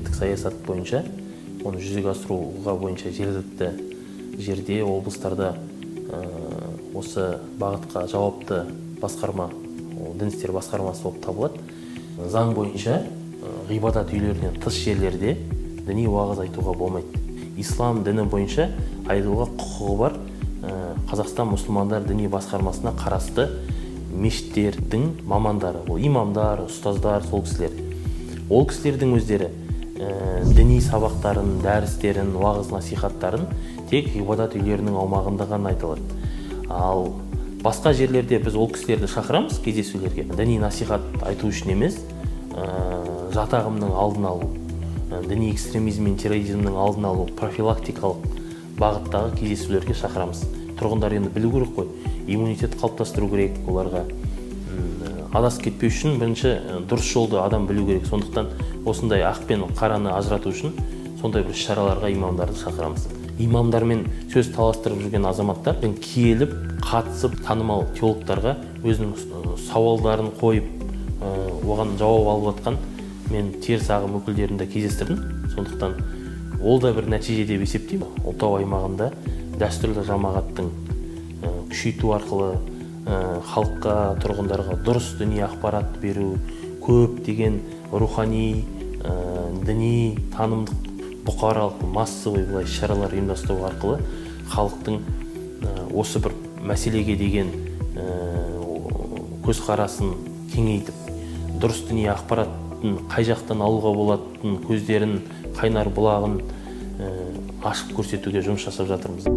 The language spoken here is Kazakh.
Мемлекеттік саясат бойынша оны жүзеге асыруға бойынша жергілікті жерде, облыстарда осы бағытқа жауапты басқарма ол Дін істері басқармасы болып табылады. Заң бойынша ғибадат үйлерінен тыс жерлерде діни уағыз айтуға болмайды. Ислам діні бойынша айтуға құқығы бар Қазақстан мұсылмандар діни басқармасына қарасты мешіттердің мамандары, ол имамдар, ұстаздар, сол кісілер. Ол кісілердің өздері діни сабақтарын, дәрістерін, уағыз насихаттарын тек ғибадат үйлерінің аумағында ғана айта алады. Ал басқа жерлерде біз ол кісілерді шақырамыз кездесулерге діни насихат айту үшін емес, жат ағымның алдын алу, діни экстремизм мен терроризмнің алдын алу, профилактикалық бағыттағы кездесулерге шақырамыз. Тұрғындар енді білу керек қой, иммунитет қалыптастыру керек оларға. Адасып кетпеу үшін бірінші дұрыс жолды адам білу керек. Сондықтан осындай ақ пен қараны ажырату үшін сондай бір іс шараларға имамдарды шақырамыз. Имамдармен сөз таластырып жүрген азаматтар келіп, қатысып, танымал теологтарға өзінің сауалдарын қойып, оған жауап алып жатқан мен теріс ағым өкілдерін де кездестірдім. Сондықтан ол да бір нәтиже деп есептеймін. Ұлытау аймағында дәстүрлі жамағаттың күшейту арқылы халыққа, тұрғындарға дұрыс діни ақпарат беру, көптеген рухани, діни, танымдық, бұқаралық, массовый былай шаралар ұйымдастыру арқылы халықтың осы бір мәселеге деген көзқарасын кеңейтіп, дұрыс діни ақпараттың қай жақтан алуға болатынын, көздерін, қайнар бұлағын ашып көрсетуге жұмыс жасап жатырмыз.